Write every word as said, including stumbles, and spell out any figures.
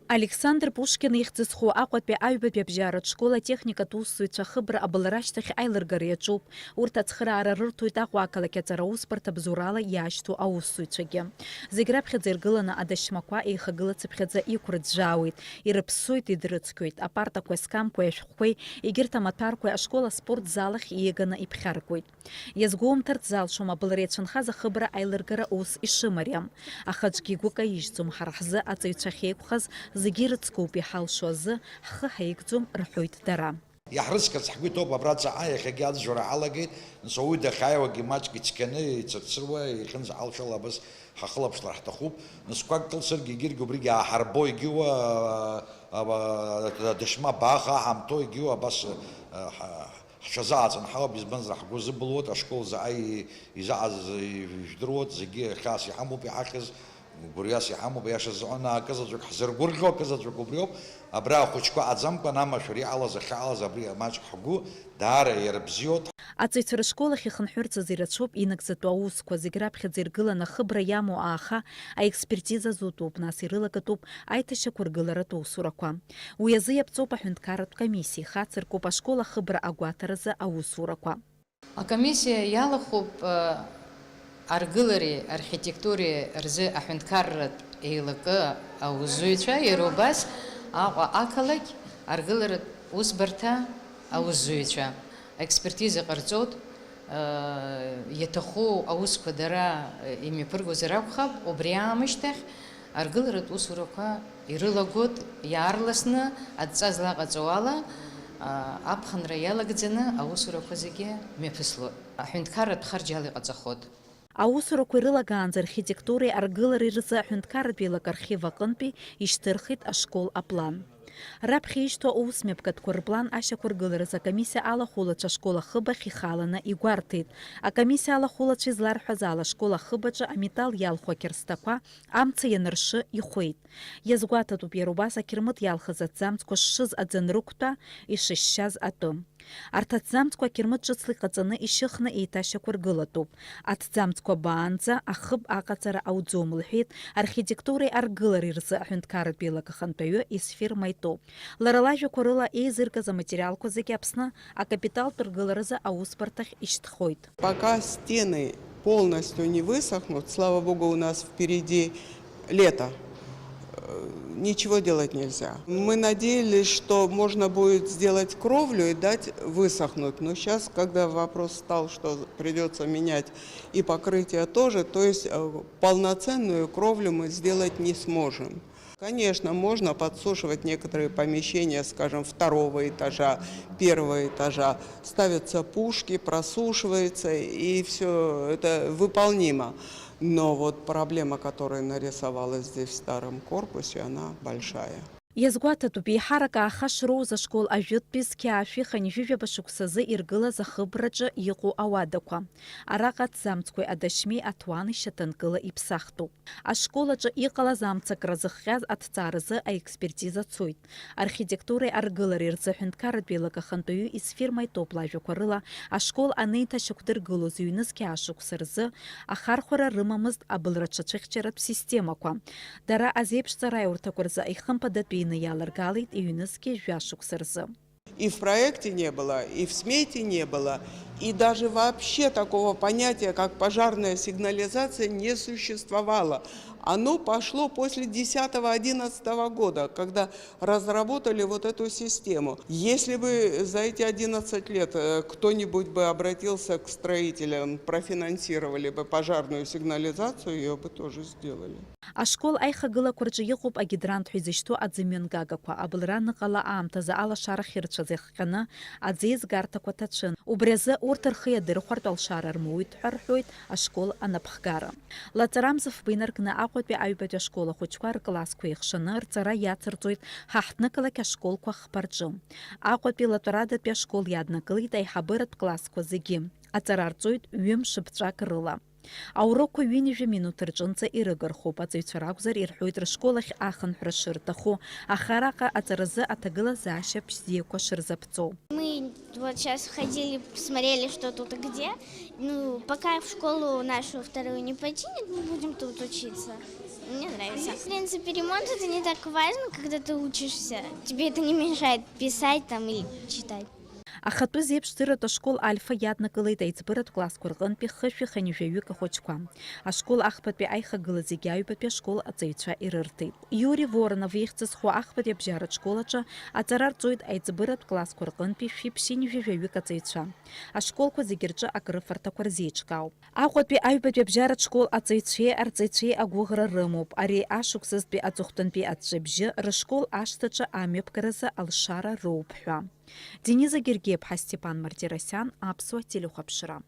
Александр Пушкин ихьӡ зху Аҟәатәи аҩбатәи абжьаратә школ атехникатә усзуҩцәа ахыбра абылра ашьҭахь аилыргара иаҿуп. Урҭ ацхыраара рырҭоит Аҟәа ақалақь аҵара усбарҭа бзоурала иаашьҭу аусзуҩцәагьы. Зегь раԥхьаӡа иргыланы адашьмақәа еихагылацыԥхьаӡа иқәрыӡәӡәаауеит, ирыԥссоит, идырыцқьоит, апартақәеи асқамқәеи ашәҟәқәеи, егьырҭ амаҭәарқәеи ашкол аспорт залахь ииаганы иԥхьаркуеит. Иазгәоумҭарц залшом абылра иацәынхаз ахыбра аилыргара ус ишымариам. Аха аӡәгьы игәы каижьӡом, ҳара ҳзы аҵаҩцәа ахьеиқәхаз зегьы ирыцкуп, иҳалшо азы ҳхы ҳаигӡом, рҳәоит дара. Иаҳрыцқьарц ҳгәы иҭоуп, абра ҵаҟа иахьагьы аӡәӡәара ҳалагеит, нас ауаҩы дахьааиуагьы маҷк ицқьаны, ицырцыруа, иахьынӡаҳалшала абас ҳахылаԥшлар ҳҭахуп. Нас қәак кылсыргьы егьыргьы убригь ааҳарбо, егьиуа, а, а, а, адашьма бааха аҳамҭо, егьиуа абас, а, ҳа-, Ҳҽазааҵанҳауп, избанзар, ҳгәы зыбылуеит, ашкол заҟа и-, изаҟаз ижәдыруеит, зегьы хьаас иҳамоуп иҳахьыз, гәырҩас иҳамоуп, аиаша зыҟаны акызаҵәык ҳзыргәырӷьо, акызаҵәык убриоуп, абра ахәыҷқәа аӡамкәан амашәыр иҟалаз ахьаҟалаз абри маҷк ҳгәы даара иарбзиоит. Аҵаҩцәа рышкол ахь ихынҳәырцаз ирацәоуп инагӡатәу аусқәа, зегь раԥхьаӡа иргыланы ахыбра иамоу ааха аекспертиза азутәуп, нас ирылагатәуп аиҭашьақәыргыларатә усурақәа. Уи азы иаԥҵоуп аҳәынҭқарратә комиссиа, ихацыркуп ашкол ахыбра агәаҭаразы аусурақәа. Акомиссиа иалахәуп, э, аргылареи архитектуреи рзы аҳәынҭқарратә еилакы аусзуҩцәа, иара убас Аҟәа ақалақь аргыларатә усбарҭа аусзуҩцәа. Аекспертиза ҟарҵоит, э, иаҭаху аусқәа дара, э, имҩаԥыргозар акәхап, убри аамышьҭахь аргыларатә усурақәа ирылагоит, иаарласны адҵа злаҟаҵоу ала, а, аԥхынра иалагӡаны аусурақәа зегьы мҩаԥыслоит. Аҳәынҭқарратә харџьала иҟаҵахоит. Аусурақәа ирылагаанӡа архитектуреи аргылареи рзы аҳәынҭқарратә еилак архив аҟынтәи ишьҭырхит ашкол аплан. Раԥхьа ишьҭоу аусмҩаԥгатәқәа рплан ашьақәыргыларазы акомиссиа алахәылацәа ашкол ахыб ахь ихаланы игәарҭеит. Акомиссиа алахәылацәа изларҳәаз ала, ашкол ахыб аҿы аметал иалху ақьырсҭақәа амца ианыршы ихәеит. Иазгәаҭатәуп иара убас ақьырмыт иалхыз аҭӡамцқәа шшыз аӡы анрықәтәа, ишышьшьаз атәы. Арҭ аҭӡамцқәа ақьырмыт ҿыцла иҟаҵаны ишьыхны еиҭашьақәыргылатәуп. Аҭӡамцқәа баанӡа ахыб аҟаҵара ауӡом, лҳәеит архитектуреи аргылареи рзы аҳәынҭқарратә еилак ахантәаҩы Есфир Маитоу. Лара лажәақәа рыла, еизыргаз аматериалқәа зегьы Аԥсны акапиталтә ргыларазы аусбарҭахь ишьҭхоит. Пока стены полностью не высохнут, слава богу, у нас впереди лето, э, ничего делать нельзя. Мы надеялись, что можно будет сделать кровлю и дать высохнуть. Но сейчас, когда вопрос стал, что придётся менять и покрытие тоже, то есть, э, полноценную кровлю мы сделать не сможем. Конечно, можно подсушивать некоторые помещения, скажем, второго этажа, первого этажа. Ставятся пушки, просушивается, и всё это выполнимо. Но вот проблема, которая нарисовалась здесь в старом корпусе, она большая. Иазгәаҭатәуп, еиҳарак ааха шроуз ашкол ажәытәтәи зқьи аашәи хынҩажәижәаба шықәсазы иргылаз ахыбраҿы иҟоу ауадақәа. Араҟа аҭӡамцқәеи адашьмеи аҭуан ишьаҭанкыла иԥсахтәуп. Ашкол аҿы иҟалаз амцакра зыхҟьаз аҭҵааразы аекспертиза цоит. Архитектуреи аргылареи рзы аҳәынҭқарратә еилак ахантәаҩы Есфир Маитоу лажәақәа рыла, ашкол анеиҭашьақәдыргылоз ҩнызқь аашықәса рзы ахархәара рымамызт абылра ҽацәыхьчаратә системақәа. Дара азеиԥшҵара аиурҭақәа рзы ихымԥадатәины иаларгалеит ҩнызқь жәашықәса рзы. И в проекте не было, и в смете не было, и даже вообще такого понятия, как пожарная сигнализация, не существовало. Оно пошло после десятого-одиннадцатого года, когда разработали вот эту систему. Если бы за эти одиннадцать лет, э, кто-нибудь бы обратился к строителям, профинансировали бы пожарную сигнализацию, её бы тоже сделали. Ашкол аихагылақәа рҿы иҟоуп агидрант ҳәа изышьҭоу аӡымҩангагақәа, абылра аныҟала аамҭазы алашара ахьырцәаз иахҟьаны аӡы еизгарҭақәа ҭацәын. Убри азы урҭ рхы иадырхәартә алшара рмоуит ҳәа рҳәоит ашкол анапхгара. Лаҵарамза фба инаркны Аҟәатәи аҩбатәи ашкол ахәыҷқәа рклассқәа еихшаны рҵара иацырҵоит ҳаҳҭнықалақь ашколқәа хԥа рҿы. Аҟәатәи латәарадатәи ашкол иаднакылеит аиҳабыратә классқәа зегьы. Аҵара рҵоит ҩымш-ԥҵәак рыла. Аурокқәа ҩынҩажәа минуҭ рҿынӡа ирыгырхуп, аҵаҩцәа ракәзар, ирҳәоит рышкол ахь ахынҳәра шырҭаху, аха араҟа аҵаразы аҭагылазаашьа бзиақәа шырзаԥҵоу. Мы вот сейчас ходили, смотрели, что тут и где. Ну, пока в школу нашу вторую не починят, мы будем тут учиться. Мне нравится. В принципе, ремонт — это не так важно, когда ты учишься. Тебе это не мешает писать там или читать. Ахатәы зеиԥшдырратә ашкол Альфа иаднакылеит аиҵбыратә классқәа рҟынтәи хышәи хынҩажәаҩык ахәыҷқәа. Ашкол ахԥатәи аихагыла зегьы аҩбатәи ашкол аҵаҩцәа ирырҭеит. Иури Воронов ихьӡ зху ахԥатәи абжьаратә школ аҿы аҵара рҵоит аиҵбыратә классқәа рҟынтәи шәи ԥшьынҩажәаҩык аҵаҩцәа. Ашколқәа зегьы рҿы акрыфарҭақәа рзеиҿкаауп. Аҟәатәи аҩбатәи абжьаратә школ аҵаҩцәеи арҵаҩцәеи агәыӷра рымоуп, ари ашықәсазтәи аҵыхәтәантәи аҵәҵәабжьы рышкол ашҭаҿы амҩаԥгаразы алшара роуп ҳәа. Дениза Гергиаԥҳа, Степан Мартиросиан, Аԥсуа телехәаԥшра.